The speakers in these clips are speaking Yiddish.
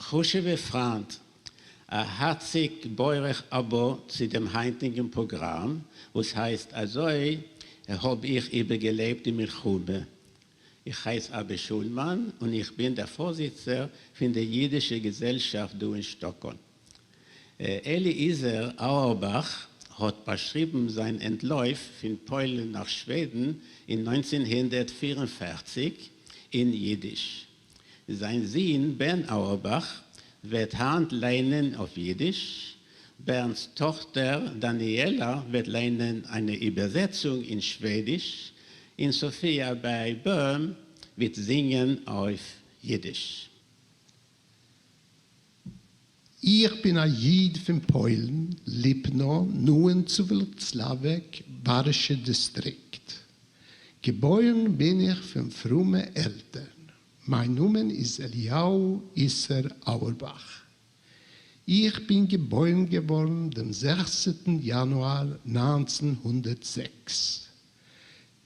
חשוב'ע פריינט, א הארציג ברוך הבא צו דעם היינטיגן פראגראם וואס הייסט אזוי האב איך איבערגעלעבט די מלחמה. איך הייס אבי שולמאן און איך בין דער פארזיצער פון די אידישע געזעלשאפט דא אין שטאקהאלם. אליעזר אויערבאך האט באשריבן זיין אנטלויף פון פוילן נאך שוועדן אין 1944 אין אידיש. זיין זון בען אויערבאך וועט היינט ליינען אויף אידיש, בען'ס טאכטער דניאלה וועט ליינען אן איבערזעצונג אין שוועדיש, און סופיא ביי בוים וועט זינגען אויף אידיש. איך בין א איד פון פוילן, ליפנא, נאענט צו וולצלאוועק, ווארשע דיסטריקט. געבוירן בין איך פון פרומע עלטערן. מיין נאמען איז אליהו איסר אויערבאך. איך בין געבוירן געווארן דעם זעכצנטן יאנואר 1906.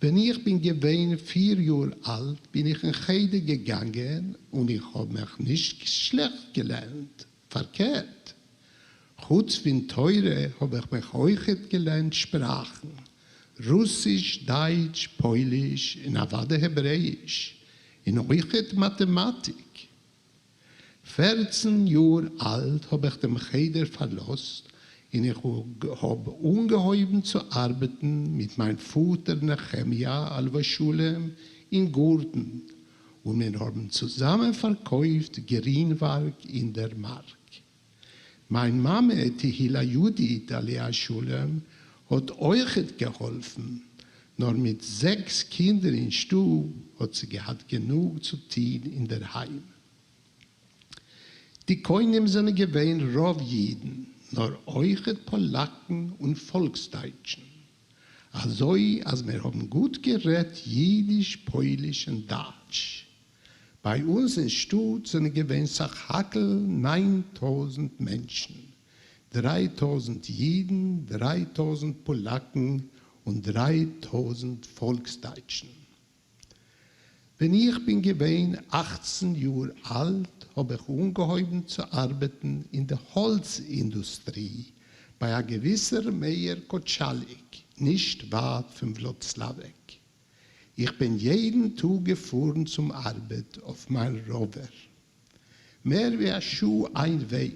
ווען איך בין געווען פיר יאר אלט בין איך אין חדר געגאנגען און איך האב מיך נישט שלעכט געלערנט, פארקערט, חוץ פון תורה האב איך מיך אויכעט געלערנט שפראכן, רוסיש, דייטש, פויליש און אוודאי העברעאיש, און אויכעט מאטעמאטיק. 14 יאר אלט האב איך דעם חדר פארלאזט און איך האב אנגעהויבן צו ארבעטן מיט מיין פאטער נחמיה עליו השלום אין גארטן, און מיר האבן צוזאמען פארקויפט גרינווארג אין דער מארק. מיין מאמע תהילה יהודית עליה השלום האט אויכעט געהאלפן, נאר מיט זעקס קינדער אין שטוב האט זי געהאט גענוג צו טוהן אינדערהיים. די קונים זענען געווען רוב אידן, נאר אויכעט פאלאקן און פאלקסדייטשן, אזוי אז מיר האבן גוט גערעדט אידיש, פויליש און דייטש. ביי אונז אין שטאט זענען געווען סך הכל 9000 מענטשן, 3000 אידן, 3000 פאלאקן און 3000 פאלקסדייטשן. ווען איך בין געווען 18 יאר אלט האב איך אנגעהויבן צו ארבעטן אין די האלץ אינדוסטרי ביי א געוויסער מאיר קאטשאליק נישט ווייט פון וולאצלאוועק. איך בין יעדן טאג געפארן צום ארבעט אויף מיין ראווער. מער ווי א שעה איין וועג.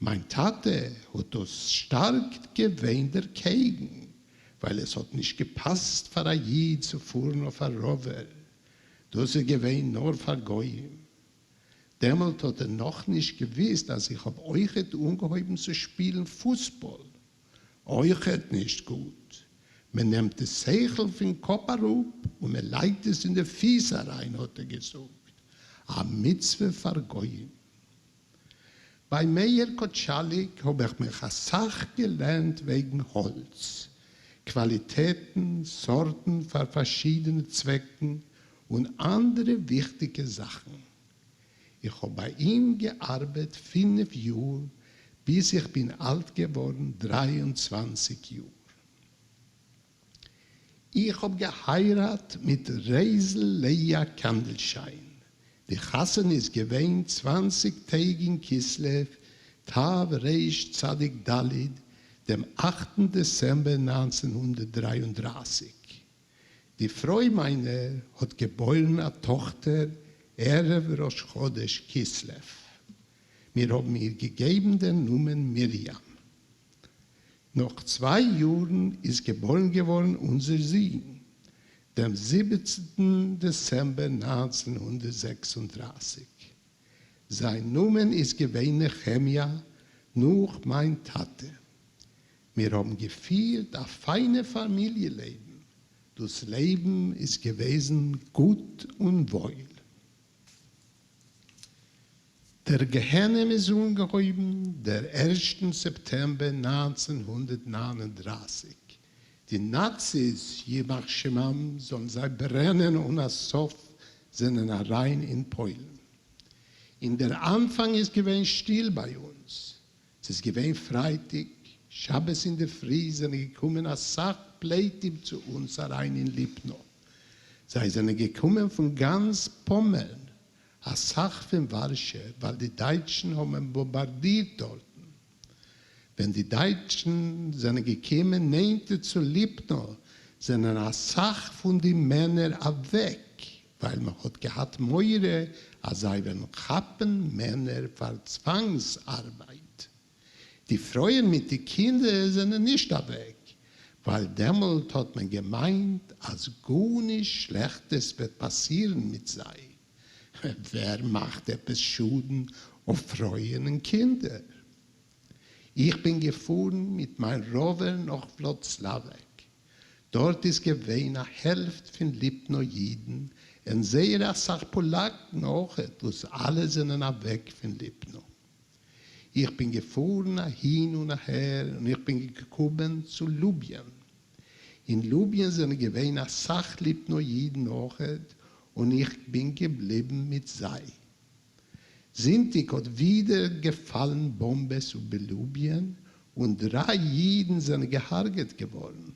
מיין טאטע האט דאס שטארק געווען דערקעגן, ווייל עס האט נישט געפאסט פאר א איד צו פארן אויף א ראווער, דאס איז געווען נאר פאר גויים. דעמאלט האט ער נאכנישט געוויסט אז איך האב אויכעט אנגעהויבן צו שפילן פוסבאל. אויכעט נישט גוט. מען נעמט די שכל פון קאפ אראפ און מען לייגט עס אין די פיס אריין האט ער געזאגט, א מצוה פאר גויים. ביי מאיר קאטשאליק האב איך מיך אסאך געלערנט וועגן האלץ, קוואליטעטן, סארטן פאר פארשידענע צוועקן און אנדערע וויכטיגע זאכן. איך האב ביי אים געארבעט פינף יאר ביז איך בין אלט געווארן 23 יאר. איך האב געהייראט מיט רייזל לאה קאנדלשיין, די חתונה איז געווען 20 טעג אין כסלו תרצ"ד, דעם אכטן דעצעמבער 1933. די פרוי מיינע האט געבוירן א טאכטער ערב ראש חודש כסלו. מיר האבן איר געגעבן דעם נאמען מרים. נאך צוויי יארן איז געבוירן געווארן אונזער זון, דעם זיבעצנטן דעצעמבער 1936. זיין נאמען איז געווען נחמיה, נאך מיין טאטע. מיר האבן געפירט א פיינע פאמיליע לעבן, דאס לעבן איז געוועזן גוט און וואויל. דער גיהנום איז אנגעהויבן דער ערשטן סעפטעמבער 1939, די נאציס ימח שמם זאלן זיי ברענען אן א סוף זענען אריין אין פוילן. אין דער אנפאנג איז געווען שטיל ביי אונז, ס'איז געווען פרייטאג, שבת אינדערפרי זענען געקומען אסאך פליטים צו אונז אריין אין ליפנא. זיי זענען געקומען פון גאנץ פאמערן, אַ סך פֿון וואַרשע, ווײַל די דײַטשן האָבן באָמבאַרדירט דאָרטן. ווען די דײַטשן זענען געקומען נענטער צו ליפּנאָ, זענען אַ סך פֿון די מענער אַוועק, ווײַל מע האָט געהאַט מורא, אַז זיי וועלן כאַפּן מענער פֿאַר צוואַנגס-אַרבייט. די פרויען מיט די קינדער זענען נישט אוועק, ווייל דעמאלט האט מען געמיינט אז גארנישט שלעכטעס וועט פאסירן מיט זיי, ווער מאכט עפעס שאדן אויף פרויען און קינדער? איך בין געפארן מיט מיין ראווער נאך וולאצלאוועק, דארט איז געווען א העלפט פון ליפנא אידן און זייער אסאך פאלאקן אויכעט וואס אלע זענען אוועק פון ליפנא. איך בין געפארן אהין און אהער און איך בין געקומען צו לוביען. אין לוביען זענען געווען אסאך ליפנא אידן אויכעט און איך בין געבליבן מיט זיי. זונטאג האט ווידער געפאלן באמבעס איבער לוביען און דריי אידן זענען געהארגעט געווארן.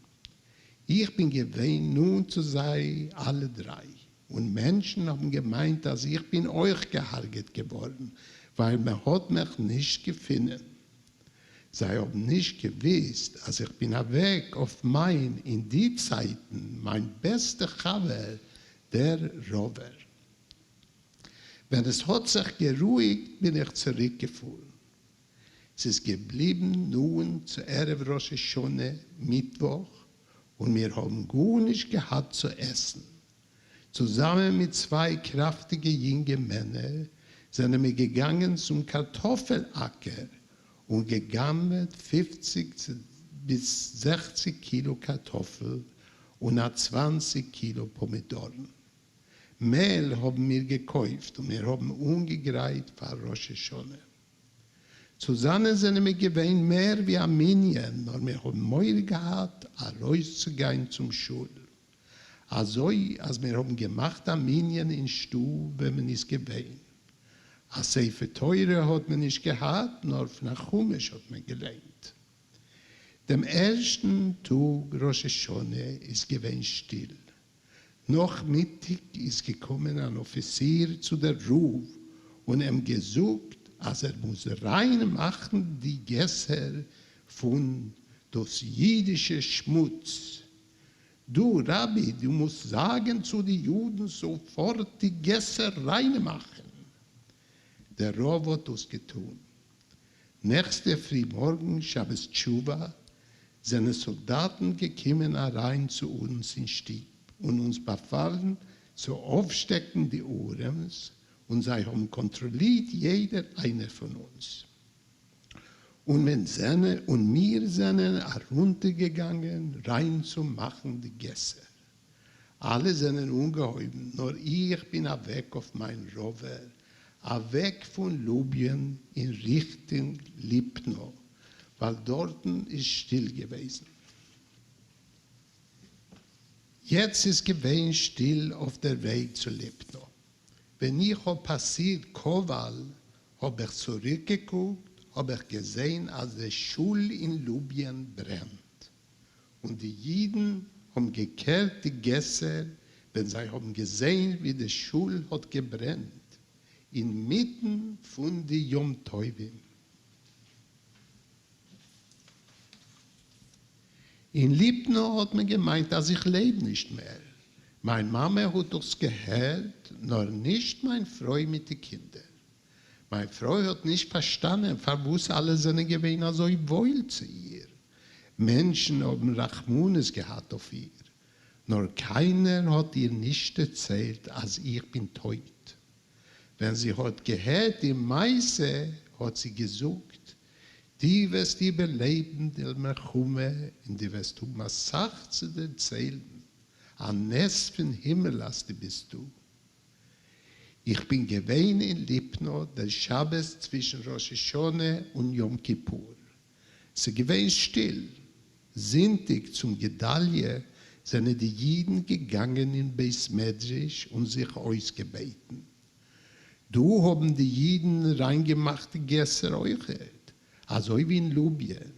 איך בין געווען נאנט צו זיי אלע דריי. און מענטשן האבן געמיינט אז איך בין אויך געהארגעט געווארן ווייל מען האט מיך נישט געפונען. זיי האבן נישט געוויסט אז איך בין אוועק אויף מיין אין די צייטן מיין בעסטע חבר דער ראווער. ווען עס האט זיך גערואיגט בין איך צוריק געפארן. ס'איז געבליבן נאנט צו ערב ראש השנה מיטוואך און מיר האבן גארנישט געהאט צו עסן. צוזאמען מיט צוויי קראפטיגע יונגע מענער זענען מיר געגאנגען צום קארטאפל אקער און געגנב'עט 50 ביז 60 קילא קארטאפל און א 20 קילא פאמידארן. מעל האבן מיר געקויפט און מיר האבן אנגעגרייט פאר ראש השנה. צוזאמען זענען מיר געווען מער ווי א מנין, נאר מיר האבן מורא געהאט ארויסצוגיין צום שול. אזוי אז מיר האבן געמאכט א מנין אין שטוב ווען מען איז געווען. א ספר תורה האט מען נישט געהאט, נאר פון א חומש האט מען געליינט. דעם ערשטן טאג ראש השנה איז געווען שטיל. נאכמיטאג איז געקומען אן אפיסיר צו דער רב און אים געזאגט אז ער מוז ריין מאכן די געסער פון דאס אידישע שמוץ. דו רבי דו מוזט זאגען צו די יודן זאפארט די געסער ריין מאכן. דער רב האט דאס געטון. נעקסטע פרימארגן שבת תשובה זענען סאלדאטן געקומען אריין צו אונז אין שטוב און אונז באפאלן צו אויפשטעקן די ארעמס און זיי האבן קאנטראלירט יעדער איינער פון אונז און מען זענען און מיר זענען ארונטערגעגאנגען ריין צו מאכן די געסער. אלע זענען אנגעהויבן, נאר איך בין אוועק אויף מיין ראווער, אוועק פון לוביען אין ריכטונג ליפנא, ווייל דארטן איז שטיל געוועזן. יעצט איז געווען שטיל אויף דער וועג צו ליפנא. ווען איך האב פאסירט קאוואל האב איך צוריקגעקוקט, האב איך געזען אז די שול אין לוביען ברענט. און די אידן האבן געקערט די געסער ווען זיי האבן געזען ווי די שול האט געברענט אינמיטן פון די יום טובים. אין ליפנא האט מען געמיינט אז איך לעב נישט מער, מיין מאמע האט דאס געהערט, נאר נישט מיין פרוי מיט די קינדער. מיין פרוי האט נישט פארשטאנען פארוואס אלע זענען געווען אזוי וואויל צו איר, מענטשן האבן רחמנות געהאט אויף איר, נאר קיינער האט איר נישט דערציילט אז איך בין טויט. ווען זי האט געהערט די מעשה האט זי געזאגט, דו וועסט איבערלעבן די מלחמה און דו וועסט האבן אסאך צו דערציילן, א נס פון הימל אז דו ביסט דא. איך בין געווען אין ליפנא דער שבת צווישן ראש השנה און יום כיפור. ס'געווען שטיל. זונטאג צום גדליה זענען די אידן געגאנגען אין בית מדרש און זיך אויסגעבעטן. דא האבן די אידן ריינגעמאכט די געסער אויכעט, אזוי ווי אין לוביען,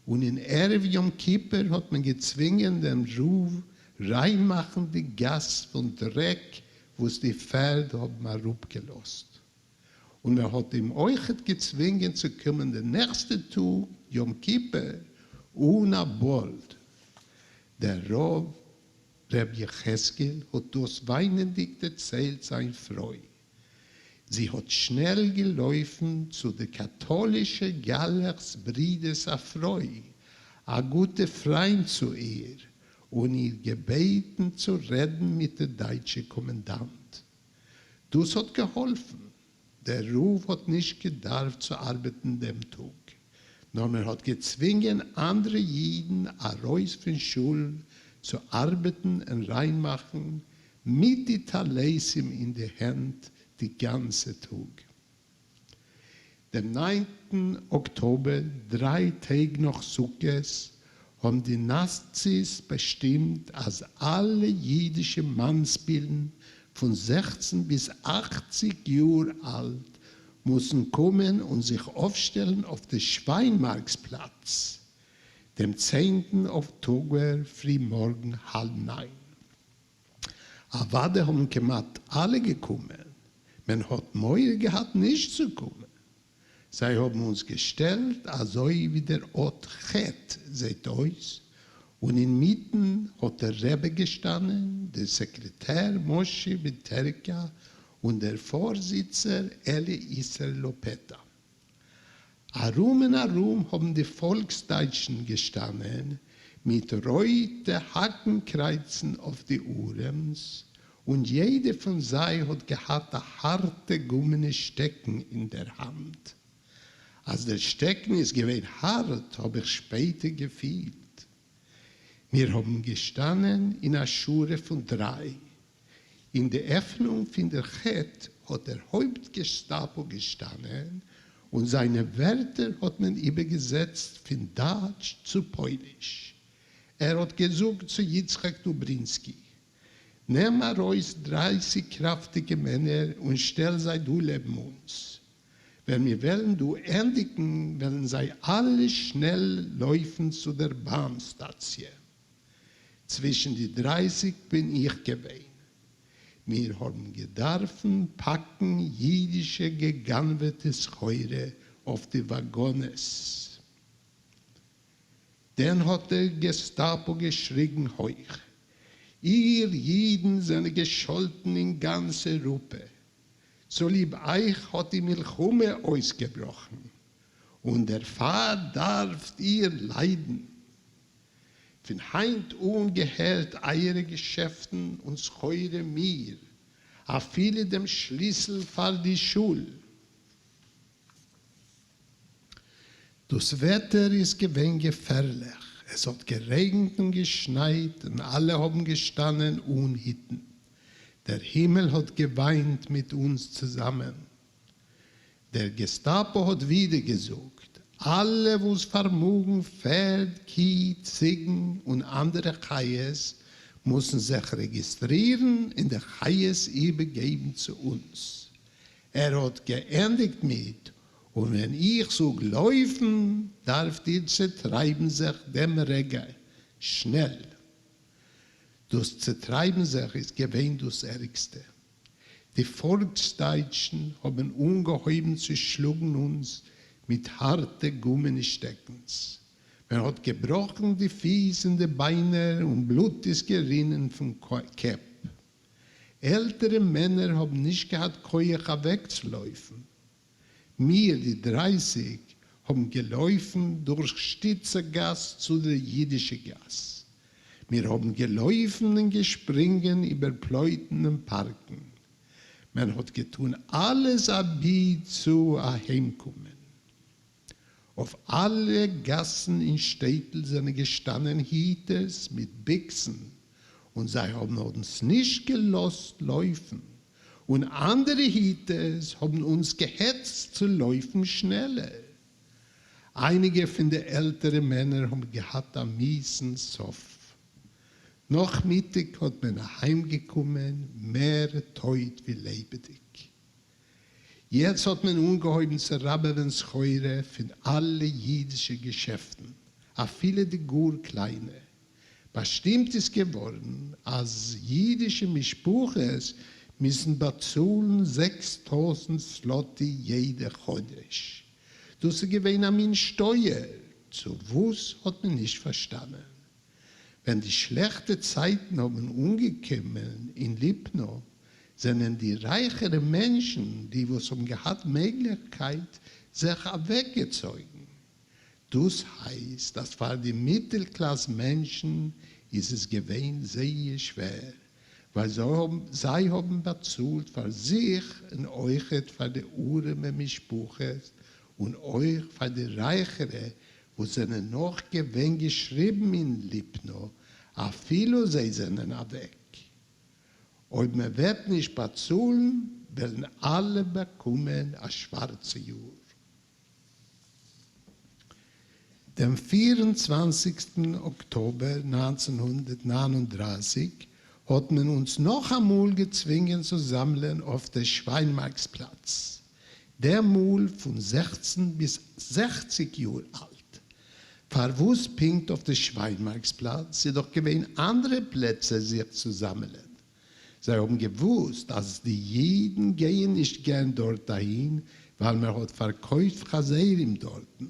און אין ערב יום כיפור האט מען געצווינגען דעם רב ריין מאכן די גאס פון דרעק. וואס די פערד האבן אראפגעלאזט. און מען האט אים אויכעט געצווינגען צו קומען די נעכסטע טאג יום כיפור אן א בארד. דער רב ר' יחזקאל האט דאס וויינענדיג דערציילט זיין פרוי. זי האט שנעל געלויפן צו די קאטאלישע גלח'ס ברודער'ס א פרוי, א גוטע פריינד צו איר, און איר געבעטן צו רעדן מיט די דייטשע קאמענדאנט. דאס האט געהאלפן, דער רב האט נישט געדארפט צו ארבעטן דעם טאג, נאר מען האט געצווינגען אנדערע אידן ארויס פון שול צו ארבעטן און ריינמאכן מיט די טליתים אין די הענט די גאנצע טאג. דעם ניינטן אקטאבער, דריי טעג נאך סוכות, האבן די נאציס באשטימט אז אלע אידישע מאנסבילן פון 16 ביז 80 יאר אלט מוזן קומען און זיך אויפשטעלן אויף די שוויינמארקס פלאץ דעם צענטן אקטאבער פרימארגן האלב ניין. אוודאי האבן כמעט אלע געקומען, מען האט מורא געהאט נישט צו קומען, זיי האבן אונז געשטעלט אזוי ווי דער אות ח' זעהט אויס, און אינמיטן האט דער רבי געשטאנען, דער סעקרעטאר משה מיטערקא און דער פארזיצער אלי איסר לאפעטא. ארום און ארום האבן די פאלקסדייטשן געשטאנען מיט רויטע האקנקרייצן אויף די ארעמס, און יעדע פון זיי האט געהאט א הארטע גומענע שטעקן אין דער האנט. אז דער שטעקן איז געווען הארט האב איך שפעטער געפילט. מיר האבן געשטאנען אין א שורה פון דריי. אין די עפענונג פון דער חית האט דער הויפט געשטאפא געשטאנען און זיינע ווערטער האט מען איבערגעזעצט פון דייטש צו פויליש. ער האט געזאגט צו יצחק דוברינסקי, נעם ארויס 30 קראפטיגע מענער און שטעל זיי דא לעבן אונז. ווען מיר וועלן דא ענדיגן וועלן זיי אלע שנעל לויפן צו דער באן סטאציע. צווישן די 30 בין איך געווען. מיר האבן געדארפן פאקן אידישע געגנב'עטע סחורה אויף די וואגאנעס. דען האט דער געסטאפא געשריגן הויך, איר אידן זענען געשאלטן אין גאנץ אייראפע, צוליב אייך האט די מלחמה אויסגעבראכן, און דערפאר דארפט איר ליידן. פון היינט אן געהערט אייערע געשעפטן און סחורה מיר, אפילו דעם שליסל פאר די שול. דאס וועטער איז געווען געפערליך, עס האט גערעגנט און געשנייט און אלע האבן געשטאנען אן היטן, דער הימל האט געוויינט מיט אונז צוזאמען. דער געסטאפא האט ווידער געזאגט, אלע וואס פארמאגן פערד, קי, ציגן און אנדערע חיות מוזן זיך רעגיסטרירן און די חיות איבערגעבן צו אונז. ער האט געענדיגט מיט, און ווען איך זאג לויפן, דארפט איר צעטרייבן זיך דעם רגע, שנעל. דאס צעטרייבן זיך איז געווען דאס ערגסטע. די פאלקסדייטשן האבן אנגעהויבן צו שלאגן אונז מיט הארטע גומענע שטעקנס. מען האט געבראכן די פיס און די ביינער און בלוט איז גערינען פון קעפ. עלטערע מענער האבן נישט געהאט כח אוועקצולויפן. מיר די 30 האבן געלויפן דורך שטיצע גאס צו די אידישע גאס. מיר האבן געלויפן און געשפרינגען איבער פלויטן און פארקן. מען האט געטון אלעס אבי צו אהיימקומען. אויף אלע גאסן אין שטעטל זענען געשטאנען היטערס מיט ביקסן און זיי האבן אונז נישט געלאזט לויפן, און אנדערע היטערס האבן אונז געהעצט צו לויפן שנעלער. אייניגע פון די עלטערע מענער האבן געהאט א מיעסן סוף. נאכמיטאג האט מען אהיימגעקומען מער טויט ווי לעבעדיג. יעצט האט מען אנגעהויבן צו ראבעווען סחורה פון אלע אידישע געשעפטן, אפילו די גאר קליינע. באשטימט איז געווארן אז אידישע משפחות מוזן באצאלן 6000 זלאטי יעדע חודש. דאס איז געווען א מין שטויער, צו וואס האט מען נישט פארשטאנען. ווען די שלעכטע צייטן האבן אנגעקומען אין ליפנא, זענען די רייכערע מענטשן, די וואס האבן געהאט מעגליכקייט, זיך אוועקגעצויגן. דאס הייסט אז פאר די מיטל קלאס מענטשן איז עס געווען זייער שווער, ווייל זיי האבן באצאלט פאר זיך און אויכעט פאר די ארעמע משפחות און אויך פאר די רייכערע וואס זענען נאך געווען געשריבן אין ליפנא אפילו זיי זענען אוועק. אויב מען וועט נישט באצאלן וועלן אלע באקומען א שווארצע יאר. דעם 24סטן אקטאבער 1939 האט מען אונז נאכאמאל געצווינגען צו זאמלען אויף דער שוויינמארקס פלאץ, דער מאל פון 16 ביז 60 יאר אלט. פארוואס פונקט אויף די שוויינמארקס פלאץ? ס'איז דאך געווען אנדערע פלעצער זיך צו זאמלען. זיי האבן געוואוסט אז די אידן גייען נישט גיין דארט אהין ווייל מען האט פארקויפט חזירים דארטן.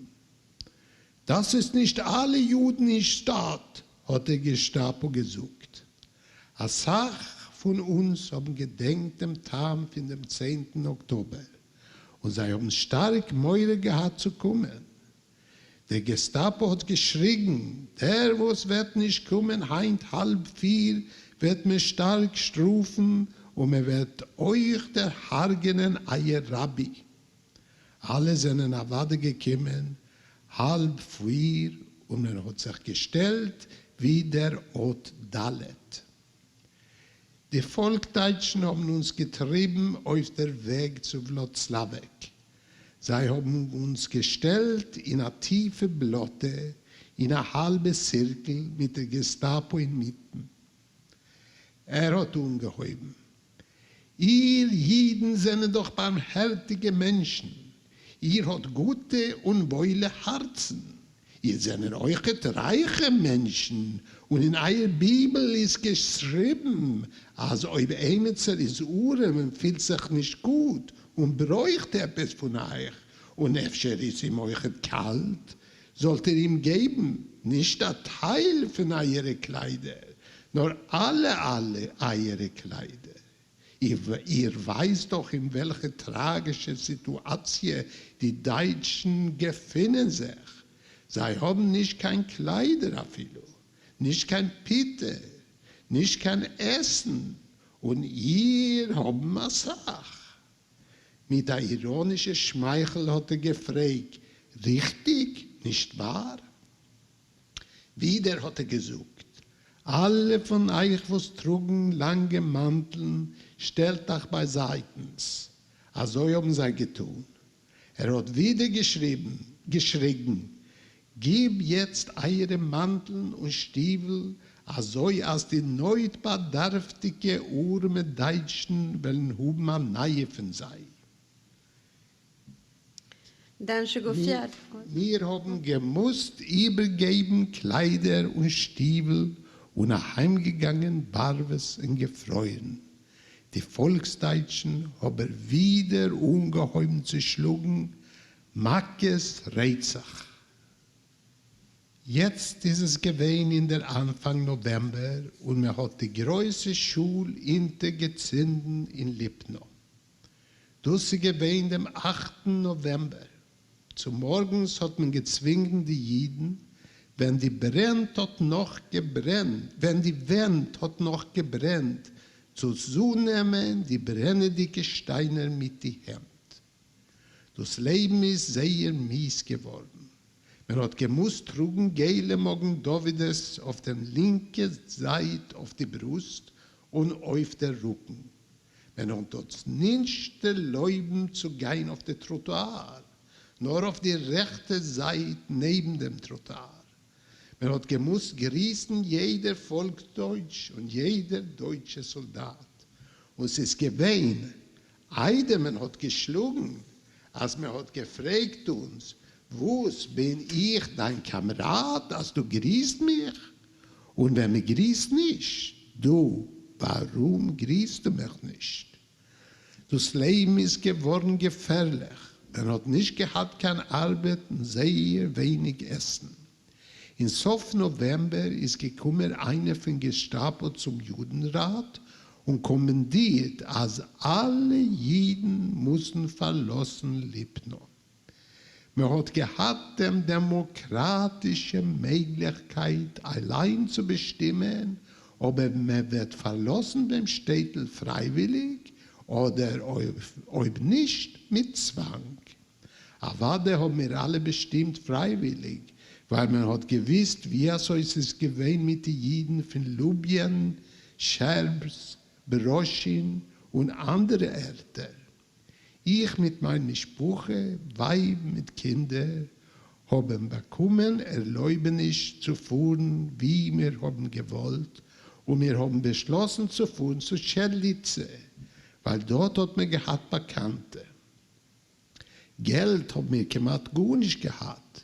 דאס איז נישט אלע יודן אין שטאט, האט די געשטאפא געזאגט. אסאך פון אונז האבן געדענקט דעם טעם פון דעם צענטן אקטאבער, און זיי האבן שטארק מורא געהאט צו קומען. די געסטאפא האט געשריגן, דער וואס וועט נישט קומען היינט האלב פיר וועט מען שטארק שטראפן און מען וועט אויך דערהרג'ענען אייער רבי. אלע זענען אוודאי געקומען האלב פיר און מען האט זיך געשטעלט ווי דער אות ד'. די פאלקדייטשן האבן אונז געטריבן אויף דער וועג צו וולאצלאוועק. זיי האבן אונז געשטעלט אין א טיפע בלאטע אין א האלבע סירקל מיט דער געסטאפא אינמיטן. ער האט אנגעהויבן, איר אידן זענען דאך בארמהערטיגע מענטשן, איר האט גוטע און וואוילע הארצן, איר זענען אויכעט רייכע מענטשן, און אין אייער ביבל איז געשריבן אז אויב עימיצער איז ארעם און פילט זיך נישט גוט און ברויכט עפעס פון אייך, און אפשר איז אים אויכעט קאלט, זאלט איר אים געבן נישט א טייל פון אייערע קליידער, נאר אלע אלע אייערע קליידער. איר ווייסט דאך אין וועלכע טראגישע סיטואציע די דייטשן געפינען זיך, זיי האבן נישט קיין קליידער אפילו, נישט קיין פוטער, נישט קיין עסן, און איר האבן אסאך. מיט א איראנישע שמייכל האט ער געפרעגט, ריכטיג, נישט וואר? ווידער האט ער געזאגט, אלע פון אייך וואס טראגן לאנגע מאנטלן, שטעלט אייך באזייטנס. אזוי האבן זיי געטאן. ער האט ווידער געשריבן, געשריגן, גיב יעצט אייערע מאנטלן און שטיוול, אזוי אז די נויטבאדארפטיגע ארעמע דייטשן וועלן האבן א נייע פון זיי. Den 24. מיר האבן געמוזט איבערגעבן קליידער און שטיוול און אהיימגעגאנגען בארוועס און געפרוירן. די פאלקסדייטשן האבער ווידער אנגעהויבן צו שלאגן מכות רצח. יעצט איז עס געווען אין דער אנפאנג נאוועמבער און מען האט די גרויסע שול אונטערגעצינדן אין ליפנא. דאס איז געווען דעם אכטן נאוועמבער. צומארגנס האט מען געצווינגן די אידן, ווען די ברענט האט נאך געברענט, ווען די ווענט האט נאך געברענט, צו צונעמען די ברענעדיגע שטיינער מיט די הענט. דאס לעבן איז זייער מיאוס געווארן. מען האט געמוזט טראגן געלע מגן דוד'ס אויף דעם לינקע זייט אויף די ברוסט און אויף דער רוקן. מען האט אונז נישט ערלויבן צו גיין אויף די טראטואר, נאר אויף די רעכטע זייט נעבן דעם טראטואר. מען האט געמוזט גריסן יעדער פאלקדויטש און יעדער דויטשע סאלדאט, און ס'איז געווען איידער מען האט געשלאגן, אז מען האט געפרעגט אונז, וואס בין איך דיין קאמראד אז דו גריסט מיך? און ווען מען גריסט נישט, דו, ווארום גריסטו מיך נישט? דאס לעבן איז געווארן געפערליך, מען האט נישט געהאט קיין ארבעט און זייער ווייניג עסן. אין סוף נאוועמבער איז געקומען איינער פון געשטאפא צום יודנראט און קאמענדירט אז אלע אידן מוזן פארלאזן ליפנא. מען האט געהאט דעם דעמאקראטישע מעגליכקייט אליין צו באשטימען אויב מען וועט פארלאזן דעם שטעטל פרייוויליג אדער אויב נישט מיט צוואנג. אוודאי האבן מיר אלע באשטימט פרייוויליג, ווייל מען האט געוויסט ווי אזוי ס'איז געווען מיט די אידן פון לוביען, שערבס, בראשין און אנדערע ערטער. איך מיט מיין משפחה, ווייב מיט קינדער, האבן באקומען ערלויבעניש צו פארן ווי מיר האבן געוואלט, און מיר האבן באשלאסן צו פארן צו שעדליצע, ווייל דארט האט מען געהאט באקאנטע. געלט האבן מיר כמעט גארנישט געהאט,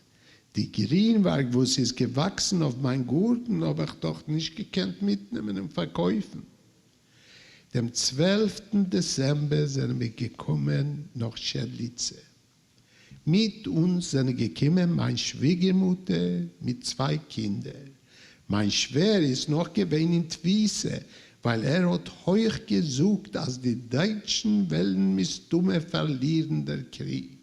די גרינווארג וואס איז געוואקסן אויף מיין גארטן האב איך דאך נישט געקענט מיטנעמען און פארקויפן. דעם צוועלפטן דעצעמבער זענען מיר געקומען נאך שעדליצע. מיט אונז זענען געקומען מיין שוויגערמוטער מיט צוויי קינדער. מיין שווער איז נאך געווען אין תפיסה ווייל ער האט הויך געזאגט אז די דייטשן וועלן מסתמא פארלירן דער קריג,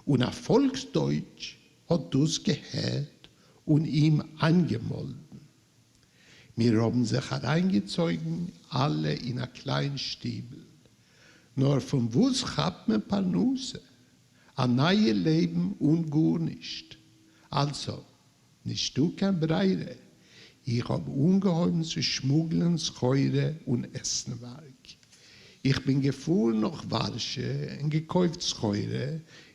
און א פאלקסדויטש האט דאס געהערט און אים איינגעמאלדן. מיר האבן זיך אריינגעצויגן אלע אין א קליין שטיבל. נאר פון וואס כאפט מען פרנסה? א נייע לעבן אן גארנישט. אלזא, נישטא קיין ברירה, איך האב אנגעהויבן צו שמוגלען סחורה און עסנווארג. איך בין געפארן נאך ווארשע און געקויפט סחורה,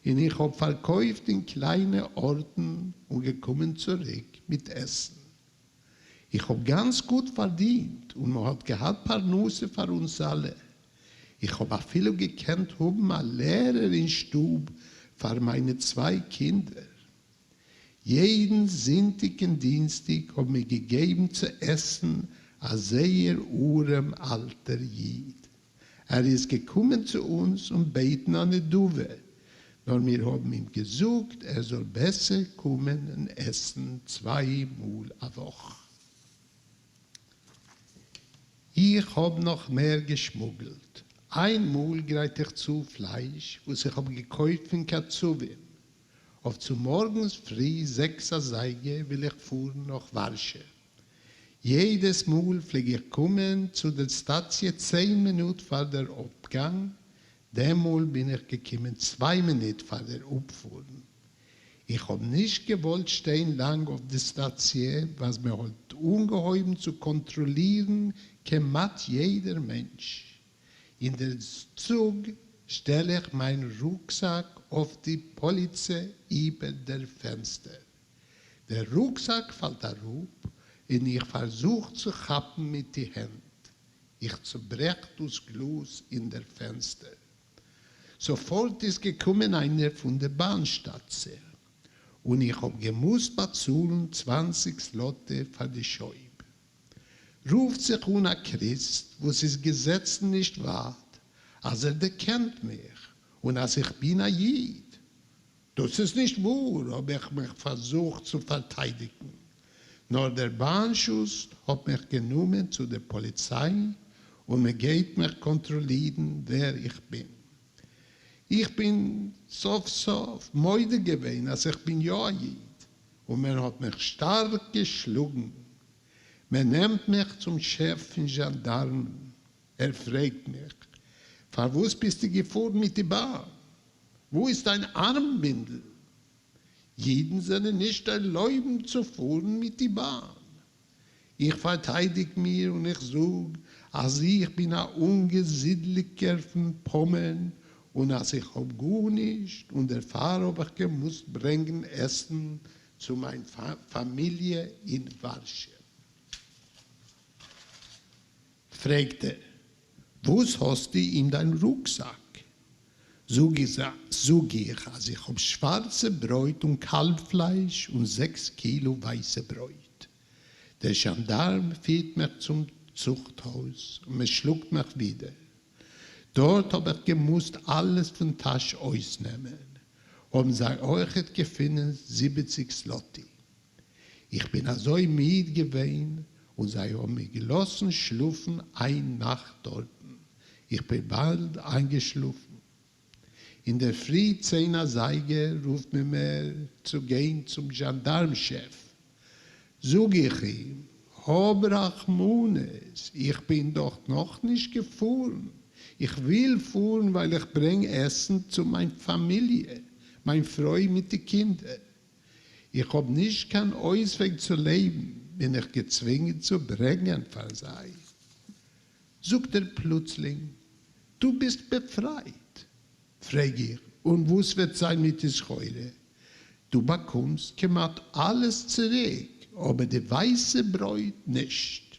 און איך האב פארקויפט אין קליינע ארטן און געקומען צוריק מיט עסן. איך האב גאנץ גוט פארדינט און מען האט געהאט פרנסה פאר אונז אלע. איך האב אפילו געקענט האבן א לערער אין שטוב פאר מיינע צוויי קינדער. יעדן זונטאג און דינסטאג האבן מיר געגעבן צו עסן א זייער ארעם אלטער איד. ער איז געקומען צו אונז און בעטן א נדבה, נאר מיר האבן אים געזאגט ער זאל בעסער קומען און עסן צוויי מאל א וואך. איך האב נאך מער געשמוגלט. איין מאל גרייט איך צו פלייש וואס איך האב געקויפט פון קצבים. אויף צו מארגנס פרי זעקס אזייגער וויל איך פארן נאך ווארשע. יעדעס מאל פלעג איך קומען צו דער סטאציע צען מינוט פאר דער אפגאנג, דעם מאל בין איך געקומען צוויי מינוט פאר דער אפפארן. איך האב נישט געוואלט שטיין לאנג אויף די סטאציע וואס מען האט אנגעהויבן צו קאנטראלירן כמעט יעדער מענטש. אין דער צוג שטעל איך מיין רוקזאק אויף די פאליצע איבער דער פענסטער. דער רוקזאק פאלט אראפ און איך פארזוך צו כאפן מיט די הענט. איך צוברעך דאס גלאז אין דער פענסטער. זאפארט איז געקומען איינער פון די באן שטאציע און איך האב געמוזט באצאלן 20 זלאטע פאר די שויב. רופט זיך אן א קריסט וואס איז געזעצן נישט ווייט אז ער דערקענט מיך און אז איך בין א איד. דאס איז נישט וואר האב איך מיך פארזוכט צו פארטיידיגן, נאר דער באן-שוסט האט מיך גענומען צו דער פאליציי און מען גייט מיך קאנטראלירן ווער איך בין. איך בין סוף סוף מודה געווען אז איך בין יא א איד, און מען האט מיך שטארק געשלאגן. מען נעמט מיך צום שעף פון זשאנדארמען, ער פרעגט מיך, פארוואס ביסטו געפארן מיט די באן? וואו איז דיין ארמבינדל? אידן זענען נישט ערלויבן צו פארן מיט די באן. איך פארטיידיג מיר און איך זאג אז איך בין א אנגעזידליגער פון פאמען און אז איך האב גארנישט און דערפאר האב איך געמוזט ברענגן עסן צו מיין פאמיליע אין ווארשע. פרעגט ער, וואס האסטו אין דיין רוקזאק? זאג איך אז איך האב שווארצע ברויט און קאלב פלייש און זעקס קילו ווייסע ברויט. דער זשאנדארם פירט מיך צום צוכטהויז און מען שלאגט מיך ווידער. דארט האב איך געמוזט אלעס פון טאש אויסנעמען, האבן זיי אויכעט געפונען 70 זלאטי. איך בין אזוי מיד געווען און זיי האבן מיר געלאזן שלאפן איין נאכט דארטן, איך בין באלד איינגעשלאפן. אינדערפרי 10 אזייגער רופט מען מיר צו גיין צום זשאנדארם שעף. זאג איך אים, האב רחמנות, איך בין דאך נאכנישט געפארן, איך וויל פארן ווייל איך ברענג עסן צו מיין פאמיליע, מיין פרוי מיט די קינדער. איך האב נישט קיין אויסוועג צו לעבן, בין איך געצווינגען צו ברענגען פאר זיי. זאגט ער פלוצלינג, דו ביסט באפרייט. פרעג איך, און וואס וועט זיין מיט די סחורה? דו באקומסט כמעט אלעס צוריק, אבער די ווייסע ברויט נישט.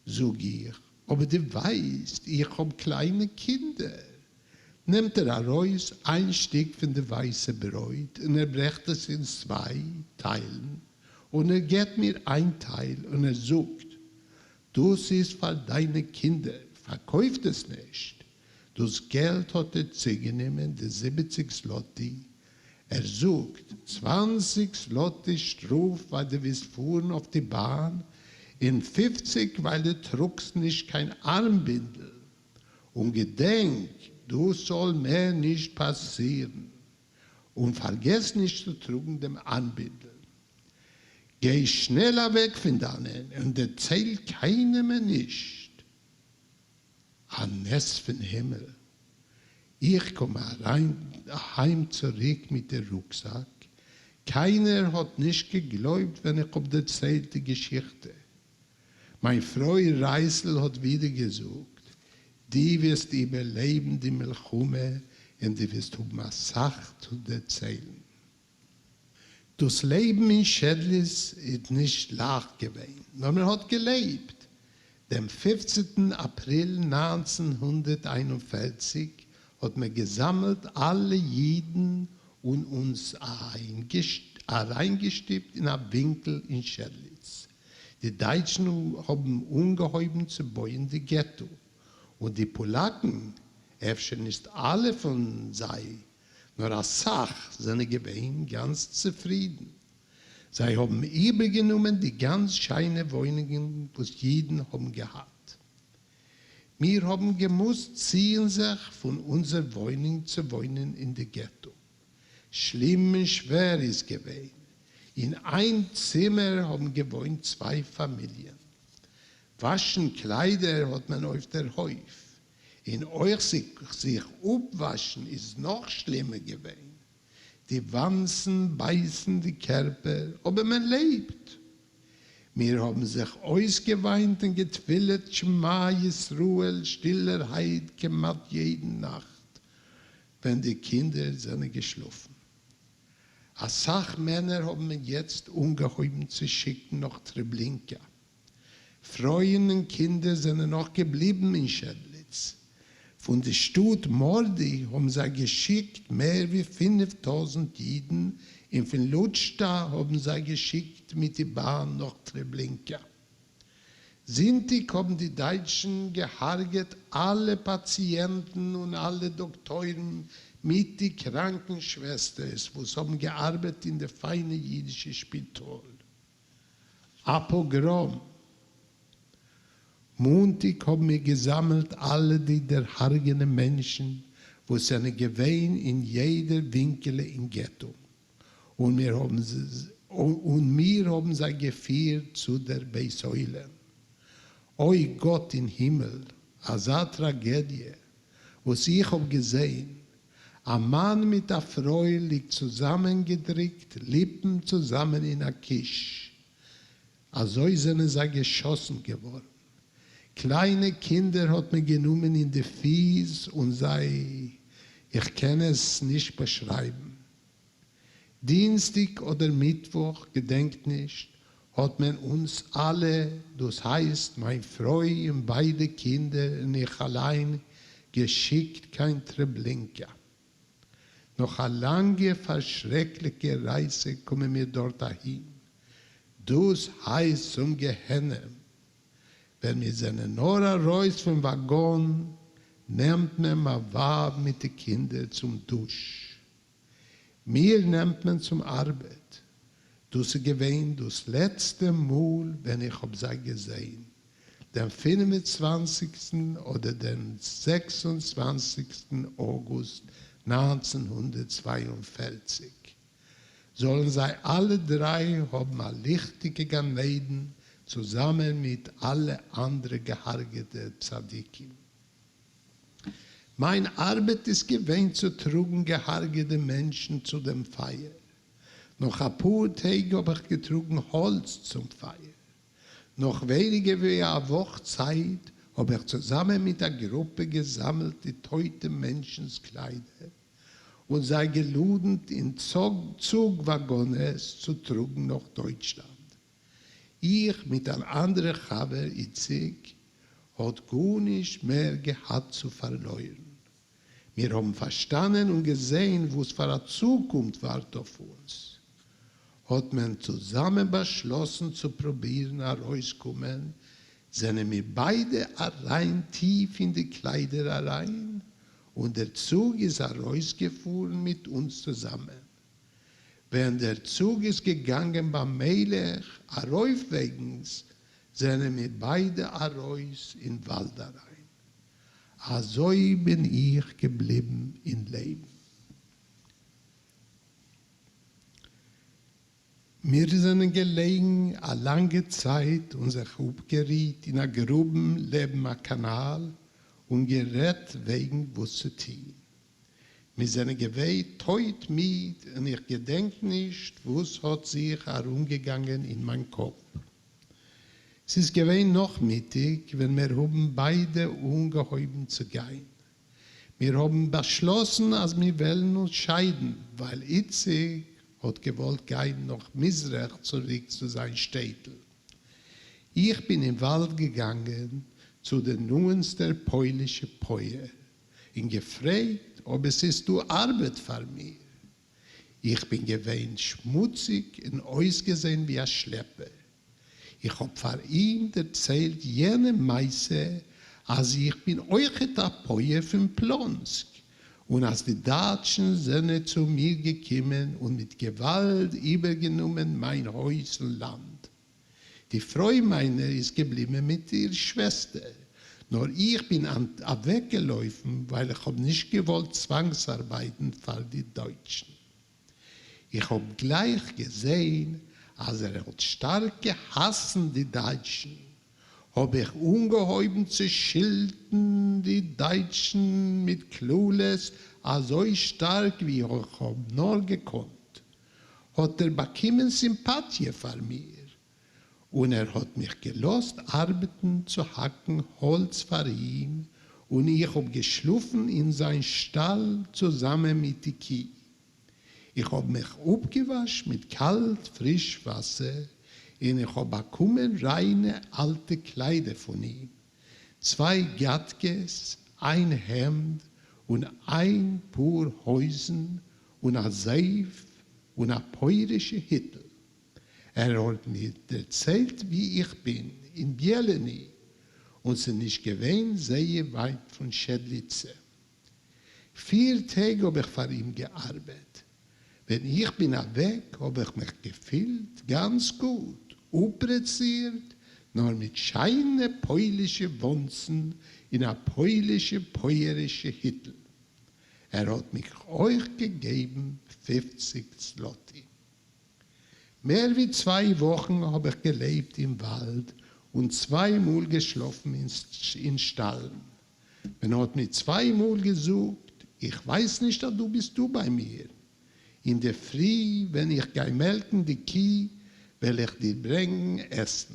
זאג איך, אבער דו ווייסט, איך האב קליינע קינדער. נעמט ער ארויס איין שטיק פון די ווייסע ברויט און ער ברעכט עס אין צוויי טיילן, און ער געבט מיר איין טייל און ער זאגט, דאס איז פאר דיינע קינדער, פארקויפט עס נישט. דאס געלט האט ער צוגענומען, די 70 זלאטי, ער זאגט, 20 זלאטי שטראף ווייל דו ווילסט פארן אויף די באן, און 50 ווייל דו טראגסט נישט קיין ארמבינדל. און געדענק, דאס זאל מער נישט פאסירן. און פארגעס נישט צו טראגן דעם ארמבינדל. גיי שנעל אוועק פון דאנען און דערצייל קיינעם נישט. א נס פון הימל, איך קום אריין אהיים צוריק מיט די רוקזאק, קיינער האט נישט געגלויבט ווען איך האב דערציילט די געשיכטע. מיין פרוי רייזל האט ווידער געזאגט, דו וועסט איבערלעבן די מלחמה און דו וועסט האבן אסאך צו דערציילן. דאס לעבן אין שעדליץ איז נישט לייכט געווען, נאר מען האט געלעבט. דעם 15טן אפריל 1941 האט מען געזאמלט אלע אידן און אונז אריינגעשטופט אין א ווינקל אין שעדליץ. די דייטשן האבן אנגעהויבן צו בויען די געטא, און די פאלאקן, אפשר נישט אלע פון זיי, נאר אסאך זענען געווען גאנץ צופרידן. זיי האבן איבערגענומען די גאנץ שיינע וואוינונגען וואס אידן האבן געהאט. מיר האבן געמוזט ציען זיך פון אונזער וואוינונג צו וואוינען אין די געטא. שלים און שווער איז געווען. אין איין צימער האבן געוואוינט צוויי פאמיליען. וואשן קליידער האט מען אויף דער הויף. און אויך זיך אפוואשן איז נאך שלימער געווען. די וואנצן בייסן די קערפער, אבער מען לעבט. מיר האבן זיך אויסגעוויינט און געתפילה'ט שמע ישראל שטילערהייט כמעט יעדן נאכט ווען די קינדער זענען געשלאפן. אסאך מענער האבן מען יעצט אנגעהויבן צו שיקן נאך טרעבלינקא. פרויען און קינדער זענען נאך געבליבן אין שעדליץ. פון די שטאט מארדי האבן זיי געשיקט מער ווי 5000 אידן, און פון לוטשטא האבן זיי געשיקט מיט די באן נאך טרעבלינקא. זונטאג האבן די דייטשן געהארגעט אלע פאציענטן און אלע דאקטוירים מיט די קראנקן שוועסטערס וואס האבן געארבעט אין די פיינע אידישע שפיטאל. א פאגראם. מאנטאג האבן מיר געזאמעלט אלע די דערהרגענע מענטשן וואס זענען געווען אין יעדער ווינקעלע אין געטא, און מיר האבן און מיר האבן זיי געפירט צו דער בית עולם. אוי גאט אין הימל, אזא טראגעדיע וואס איך האב געזען, א מאן מיט א פרוי ליגט צוזאמענגעדריקט, ליפן צוזאמען אין א קיש. אזוי זענען זיי געשאסן געווארן. קליינע קינדער האט מען גענומען אין די פיס און זיי, איך קען עס נישט באשרייבן. דינסטיג אדער מיטוואך, געדענקט נישט, האט מען אונז אלע, דאס הייסט מיין פרוי און ביידע קינדער און איך אליין, געשיקט קיין טרעבלינקא. נאך א לאנגע פארשרעקליכע רייזע קומען מיר דארט אהין. דאס הייסט צום גיהנום. ווען מיר זענען נאר ארויס פון וואגאן. נעמט מען מיין ווייב מיט די קינדער צום דוש. מיר נעמט מען צום ארבעט. דאס איז געווען דאס לעצטע מאל ווען איך האב זיי געזען, דעם פינף און צוואנציגסטן אדער דעם זעקס און צוואנציגסטן אוגוסט 1942. זאלן זיי אלע דריי האבן א ליכטיגע גן עדן צוזאמען מיט אלע אנדערע געהארגעטע צדיקים. מיין ארבעט איז געווען צו טראגן געהארגעטע מענטשן צו דעם פייער. נאך אפאר טעג האב איך געטראגן האלץ צום פייער. נאך ווייניגער ווי א וואך צייט האב איך צוזאמען מיט א גרופע געזאמלט די טויטע מענטשנ'ס קליידער און זיי געלאדנט אין צוג וואגאנעס צו טראגן נאך דויטשלאנד. איך מיט אן אנדערע חבר איציק האט גארנישט מער געהאט צו פארלוירן. מיר האבן פארשטאנען און געזען וואס פאר א צוקונפט ווארט אויף אונז. האט מען צוזאמען באשלאסן צו פרובירן ארויסקומען, זענען מיר ביידע אריין טיף אין די קליידער אריין, און דער צוג איז ארויסגעפארן מיט אונז צוזאמען. ווען דער צוג איז געגאנגען פאמעלעך ארויפוועגנס, זענען מיר ביידע ארויס אין וואלד אריין. אזוי בין איך געבליבן אין לעבן. מיר זענען געלעגן א לאנגע צייט און זיך אפגערוהט אין א גרובן לעבן א קאנאל און גערעדט וועגן וואס צו טוהן. מיר זענען געווען טויט מיד און איך געדענק נישט וואס האט זיך ארומגעגאנגען אין מיין קאפ. ס'איז געווען נאכמיטאג ווען מיר האבן ביידע אנגעהויבן צו גיין. מיר האבן באשלאסן אז מיר וועלן אונז שיידן ווייל איציק האט געוואלט גיין נאך מזרח צוריק צו זיין שטעטל. איך בין אין וואלד געגאנגען צו דער נאענסטער פוילישע פויער און געפרעגט אויב עס איז דא ארבעט פאר מיר. איך בין געווען שמוציג און אויסגעזען ווי א שלעפער. איך האב פאר אים דערציילט יענע מעשה אז איך בין אויכעט א פויער פון פלונסק, און אז די דייטשן זענען צו מיר געקומען און מיט געוואלד איבערגענומען מיין הויז און לאנד. די פרוי מיינער איז געבליבן מיט איר שוועסטער, נאר איך בין אוועקגעלויפן ווייל איך האב נישט געוואלט צוואנגס-ארבייטן פאר די דייטשן. איך האב גלייך געזעהן אז ער האט שטארק געהאסן די דייטשן, האב איך אנגעהויבן צו שילטן די דייטשן מיט קללות אזוי שטארק ווי איך האב נאר געקאנט, האט ער באקומען סימפאטיע פאר מיר, און ער האט מיך געלאזט ארבעטן צו האקן האלץ פאר אים, און איך האב געשלאפן אין זיין שטאל צוזאמען מיט די קי. איך האב מיך אפגעוואשן מיט קאלט פריש וואסער, און איך האב באקומען ריינע אלטע קליידער פון אים, צוויי גאטקעס, איין העמד און איין פאר הויזן און א זייף און א פויערישע היטל. ער האט מיר דערציילט ווי איך בין אין ביעלעני און ס'נישט געווען זייער ווייט פון שעדליצע. פיר טעג האב איך פאר אים געארבעט. ווען איך בין אוועק האב איך מיך געפילט גאנץ גוט, אפראזירט, נאר מיט שיינע פוילישע וואנצן און א פוילישע פויערישע היטל. ער האט מיך אויך געגעבן 50 זלאטי. מער ווי צוויי וואכן האב איך געלעבט אין וואלד און צוויי מאל געשלאפן אין שטאלן. מען האט מיר צוויי מאל געזאגט, איך ווייס נישט אז דו ביסט דא ביי מיר. אינדערפרי ווען איך גיי מעלקן די קי וועל איך דיר ברענגן עסן,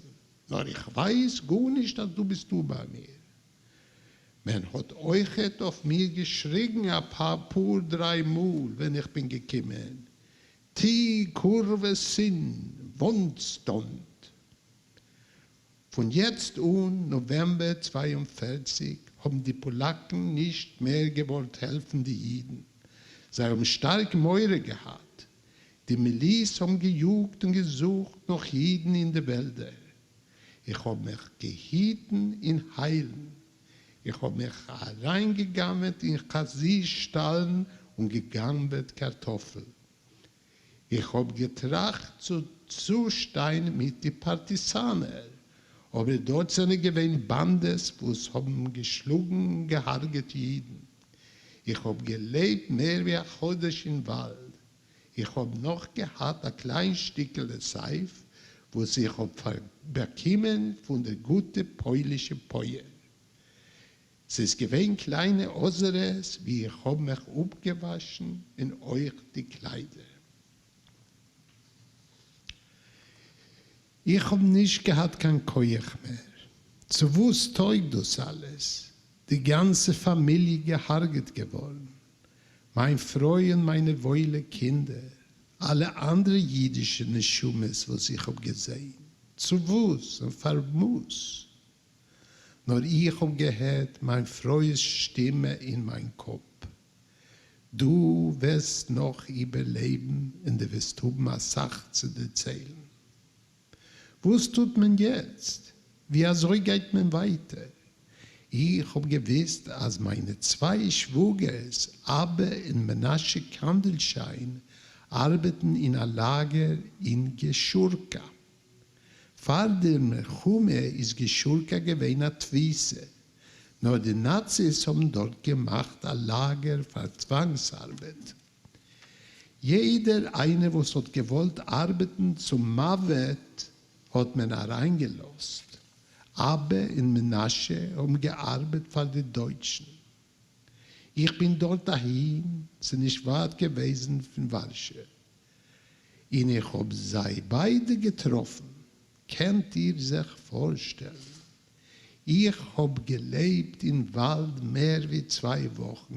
נאר איך ווייס גארנישט אז דו ביסט דא ביי מיר. מען האט אויכעט אויף מיר געשריגן א פאר דריי מאל ווען איך בין געקומען, ty kurwy syn, וואן stąd. פון יעצט אן, נאוועמבער 42, האבן די פאלאקן נישט מער געוואלט העלפן די אידן. זיי האבן שטארק מורא געהאט. די מיליס האבן געיאגט און געזוכט נאך אידן אין די וועלדער. איך האב מיך געהיטן אין היילן. איך האב מיך אריינגעגנב'עט אין חזיר שטאלן און געגנב'עט קארטאפל. איך האב געטראכט צו צושטיין מיט די פארטיזאנער, אבער דארט זענען געווען באנדעס וואס האבן געשלאגן און געהארגעט אידן. איך האב געלעבט מער ווי א חודש אין וואלד. איך האב נאך געהאט א קליין שטיקעלע זייף וואס איך האב באקומען פון די גוטע פוילישע פויער. ס'איז געווען קליינע אזערעס ווי איך האב מיך אפגעוואשן און אויך די קליידער. איך האב נישט געהאט קיין כח מער. צו וואס טויג דאס אלעס? די גאנצע פאמיליע געהארגעט געווארן. מיין פרוי און מיינע וואוילע קינדער. אלע אנדערע אידישע נשמות וואס איך האב געזען. צו וואס און פארוואס? נאר איך האב געהערט מיין פרוי'ס שטימע אין מיין קאפ, דו וועסט נאך איבערלעבן און דו וועסט האבן אסאך צו דערציילן. וואס טוט מען יעצט? ווי אזוי גייט מען ווייטער? איך האב געוויסט אז מיינע צוויי שוואגערס אבא און מנשה קאנדלשיין ארבעטן אין א לאגער אין געשורקא. פאר דער מלחמה איז געשורקא געווען א תפיסה, נאר די נאציס האבן דארט געמאכט א לאגער פאר צוואנגס ארבעט. יעדער איינער וואס האט געוואלט ארבעטן צום מוות האט מען אריינגעלאזט. אבא און מנשה האבן געארבעט פאר די דויטשן. איך בין דארט אהין, ס'נישט ווייט געוועזן פון ווארשע. און איך האב זיי ביידע געטראפן, קענט איר זיך פארשטעלן? איך האב געלעבט אין וואלד מער ווי צוויי וואכן,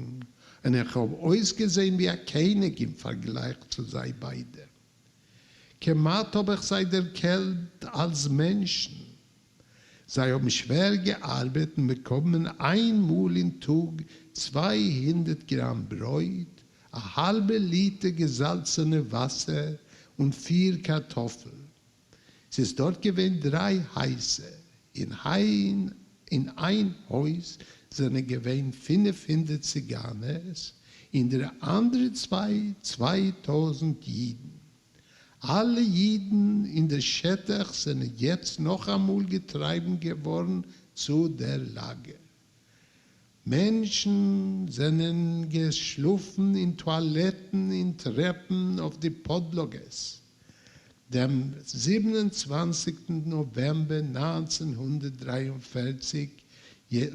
און איך האב אויסגעזען ווי א קעניג אין פארגלייך צו זיי ביידע. כמעט האב איך זיי דערקענט אלס מענטשן. זיי האבן שווער געארבעט און באקומען איין מאל אין טאג 200 גראם ברויט, א האלבע ליטער געזאלצענע וואסער און פיר קארטאפל. ס'איז דארט געווען דריי הייזער, אין אין איין הויז זענען געווען 500 ציגאנערס, אין די אנדערע צוויי 2000 אידן. אלע אידן אין דער שטח זענען יעצט נאכאמאל געטרייבן געווארן צו דער לאגער. מענטשן זענען געשלאפן אין טואלעטן אין טרעפן אויף די פאדלאגעס. דעם 27 נאוועמבער 1943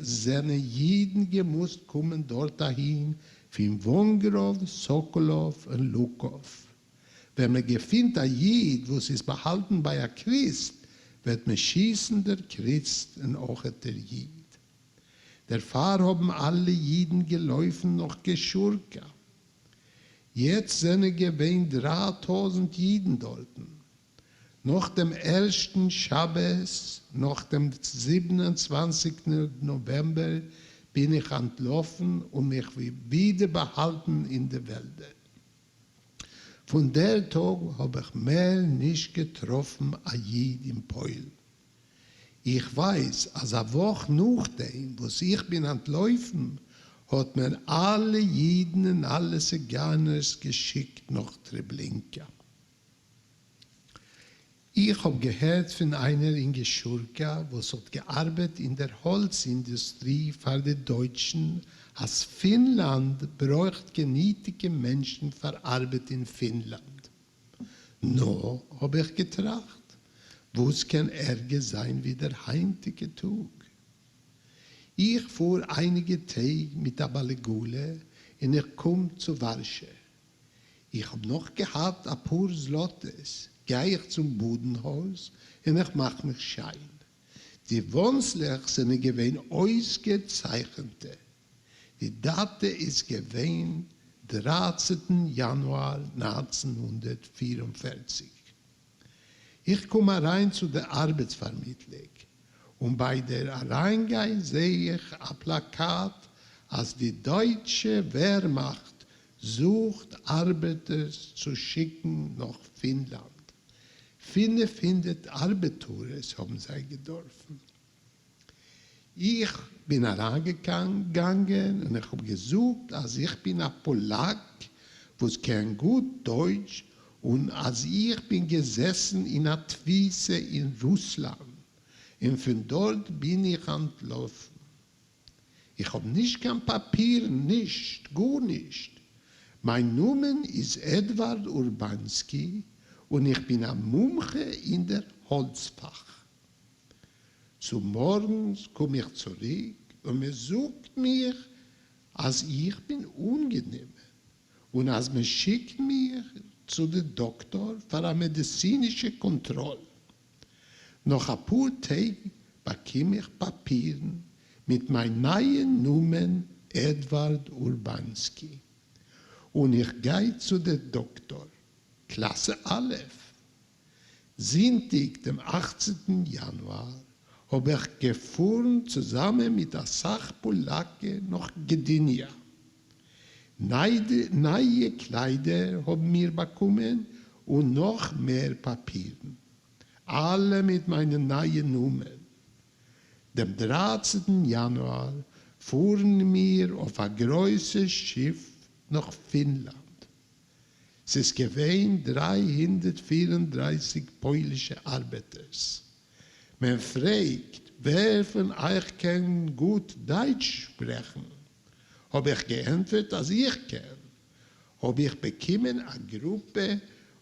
זענען אידן געמוזט קומען דארט אהין פון וואנגראוו, סאקאלאוו און לוקאוו. ווען מען געפינט א איד וואס איז באהאלטן ביי א קריסט, וועט מען שיסן דער קריסט און אויכעט דער איד. דערפאר האבן אלע אידן געלויפן נאך געשורקא. יעצט זענען געווען 3000 אידן דארטן. נאך דעם ערשטן שבת נאך דעם 27 נאוועמבער בין איך אנטלאפן און מיך ווידער באהאלטן אין די וועלדער. פון דער טאג האב איך מער נישט געטראפן א איד אין פוילן. איך ווייס אז א וואך נאכדעם וואס איך בין אנטלויפן האט מען אלע אידן און אלע ציגיינערס געשיקט נאך טרעבלינקא. איך האב געהערט פון איינער אין געשורקא וואס האט געארבעט אין דער האלץ אינדוסטרי פאר די דויטשן אז פינלאנד ברויכט געניטיגע מענטשן פאר ארבעט אין פינלאנד. נו, האב איך געטראכט, וואס קען ערגער זיין ווי דער היינטיגע טאג? איך פאר אייניגע טעג מיט א בעל עגלה און איך קום צו ווארשע. איך האב נאך געהאט אפאר זלאטעס, גיי איך צום באדנהויז און איך מאך מיך שיין. די וואנצלעך זענען געווען אויסגעצייכענטע. די דאטע איז געווען דרייצענטן יאנואר 1944. איך קום אריין צו די ארבעטס-פארמיטלונג, און ביי דער אריינגיין זעה איך א פלאקאט אז די דייטשע ווערמאכט זוכט ארבעטערס צו שיקן נאך פינלאנד. 500 ארבעטארערס האבן זיי געדארפן. איך בין אריינגעגאנגען און איך האב געזאגט אז איך בין א פאלאק וואס קען גוט דויטש און אז איך בין געזעסן אין א תפיסה אין רוסלאנד און פון דארט בין איך אנטלאפן. איך האב נישט קיין פאפירן, נישט, גארנישט. מיין נאמען איז עדווארד אורבאנסקי און איך בין א מומחה אין דער האלץ פאך. צומארגנס קום איך צוריק און מען זאגט מיך אז איך בין אנגענומען און אז מען שיקט מיך צו די דאקטאר פאר א מעדיצינישע קאנטראל. נאך אפאר טעג באקום איך פאפירן מיט מיין נייע נאמען עדווארד אורבאנסקי און איך גיי צו די דאקטאר, קלאסע א'. זונטאג דעם אכצנטן יאנואר האב איך געפארן צוזאמען מיט אסאך פאלאקן נאך גדיניא. נייע קליידער האבן מיר באקומען און נאך מער פאפירן. אלע מיט מיינע נייע נאמען. דעם דרייצנטן יאנואר פארן מיר אויף א גרויסע שיף נאך פינלאנד. ס'איז געווען 334 פוילישע ארבעטערס. מען פרעגט ווער פון אייך קען גוט דייטש שפרעכן? האב איך געענטפערט אז איך קען. האב איך באקומען א גרופע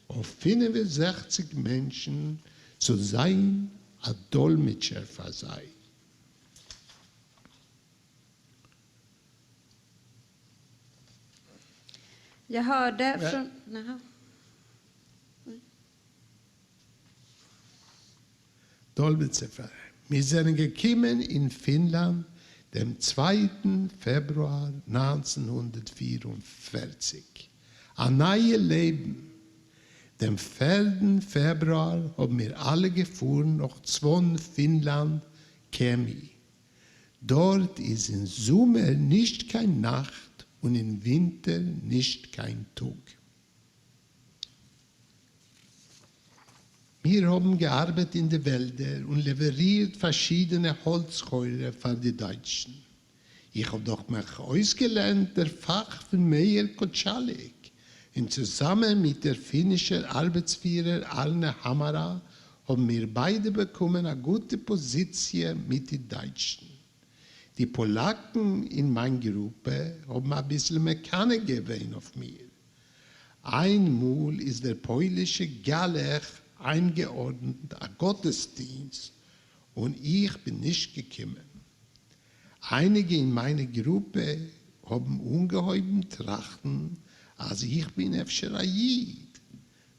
אויף 65 מענטשן צו זיין א דאלמעטשער פאר זיי. Jag hörde från... Naha. דאלמעטשער פאר זיי. מיר זענען געקומען אין פינלאנד דעם צווייטן פעברואר 1944. א נייע לעבן. דעם פערדן פעברואר האבן מיר אלע געפארן נאך צפון פינלאנד, קעמי. דארט איז אין זומער נישט קיין נאכט און אין ווינטער נישט קיין טאג. מיר האבן געארבעט אין די וועלדער און לעווערירט פארשידענע האלץ סחורה פאר די דייטשן. איך האב דאך מיך אויסגעלערנט דער פאך פון מאיר קוטשאליק, און צוזאמען מיט דער פינישער ארבעטספירער ארנע האמארא האבן מיר ביידע באקומען א גוטע פאזיציע מיט די דייטשן. די פאלאקן אין מיין גרופע האבן אביסל מקנא געווען אויף מיר. איינמאל איז דער פוילישע גלח איינגעארדנט א גאטעסדינסט און איך בין נישט געקומען. אייניגע אין מיינע גרופע האבן אנגעהויבן טראכטן אז איך בין אפשר א איד.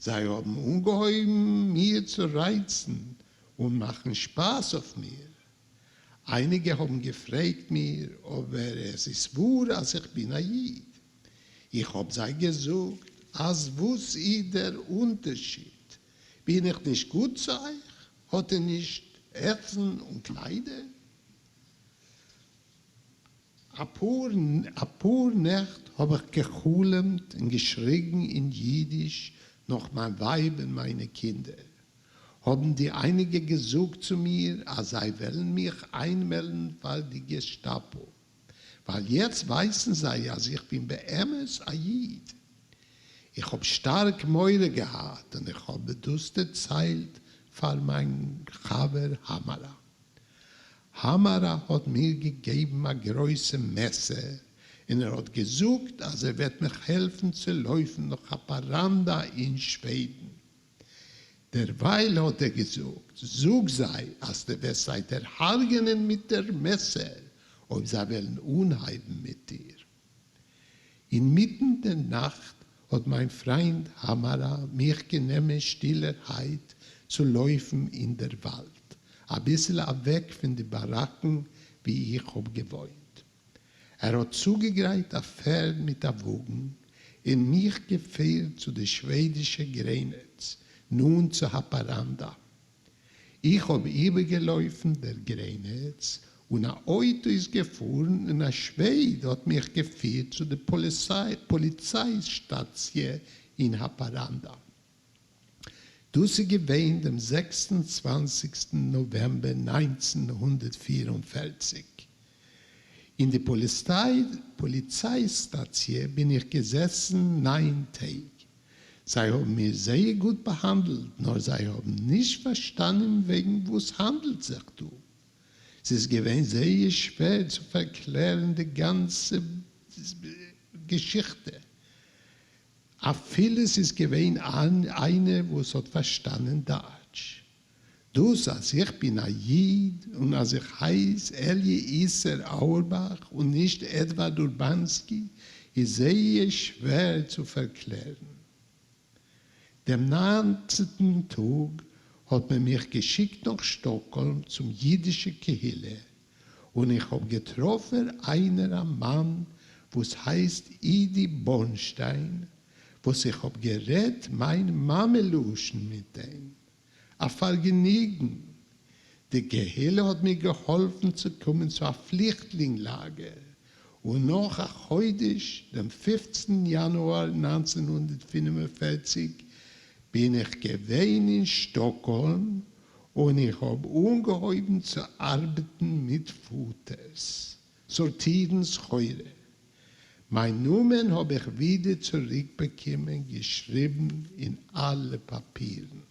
זיי האבן אנגעהויבן מיר צו רייצן און מאכן שפאס אויף מיר. אייניגע האבן געפרעגט מיר אויב עס איז וואר אז איך בין א איד. איך האב זיי געזאגט אז וואס איז דער אונטערשיד? בין איך נישט גוט צו אייך? האט איר נישט עסן און קליידער? אפאר נעכט האב איך גע'חלומ'ט און געשריגן אין אידיש נאך מיין ווייב און מיינע קינדער. האבן די אייניגע געזאגט צו מיר אז זיי וועלן מיך איינמעלדן פאר די געשטאפא, ווייל יעצט ווייסן זיי אז איך בין באמת א איד. איך האב שטארק מורא געהאט און איך האב דאס דערציילט פאר מיין חבר האמארא. האמארא האט מיר געגעבן א גרויסע מעסער און ער האט געזאגט אז ער וועט מיך העלפן צו לויפן נאך האפאראנדא אין שוועדן. דערווייל האט ער געזאגט, זאג זיי אז דו וועסט זיי דערהרגענען מיט דער מעסער אויב זיי וועלן אנהייבן מיט דיר. אינמיטן דער נאכט האט מיין פריינד האמארא מיך גענומען שטילערהייט צו לויפן אין דער וואלד, אביסל אוועק פון די באראקן וואו איך האב געוואוינט. ער האט צוגעגרייט א פערד מיט א וואגן און מיך געפירט צו די שוועדישע גרענעץ נאנט צו האפאראנדא. איך האב איבערגעלויפן דער גרענעץ און א אויטא איז געפארן און א שוועד האט מיך געפירט צו די פאליציי סטאציע אין האפאראנדא. דאס איז געווען דעם זעקס און צוואנציגסטן נאוועמבער 1944. אין די פאליציי סטאציע בין איך געזעסן ניין טעג. זיי האבן מיר זייער גוט באהאנדלט, נאר זיי האבן נישט פארשטאנען וועגן וואס האנדלט זיך דא. ס'איז געווען זייער שווער צו פארקלערן די גאנצע געשיכטע. אפילו ס'איז געווען איינער וואס האט פארשטאנען דייטש. דאס אז איך בין א איד און אז איך הייס אלי' איסר אויערבאך און נישט עדווארד אורבאנסקי איז זייער שווער צו פארקלערן. דעם ניינצנטן טאג האט מען מיך געשיקט נאך שטאקהאלם צום אידישע קהילה און איך האב געטראפען איינער א מאן וואס הייסט אידי בורנשטיין וואס איך האב גערעדט מיין מאמע לשון מיט אים. א פארגעניגן. די קהילה האט מיר געהאלפן צו קומען צו א פליכטלינג לאגער, און נאך א חודש, דעם 15 יאנואר 1945, בין איך געווען אין שטאקהאלם און איך האב אנגעהויבן צו ארבעטן מיט פוטערס, סארטירן סחורה. מיין נאמען האב איך ווידער צוריקבאקומען געשריבן אין אלע פאפירן.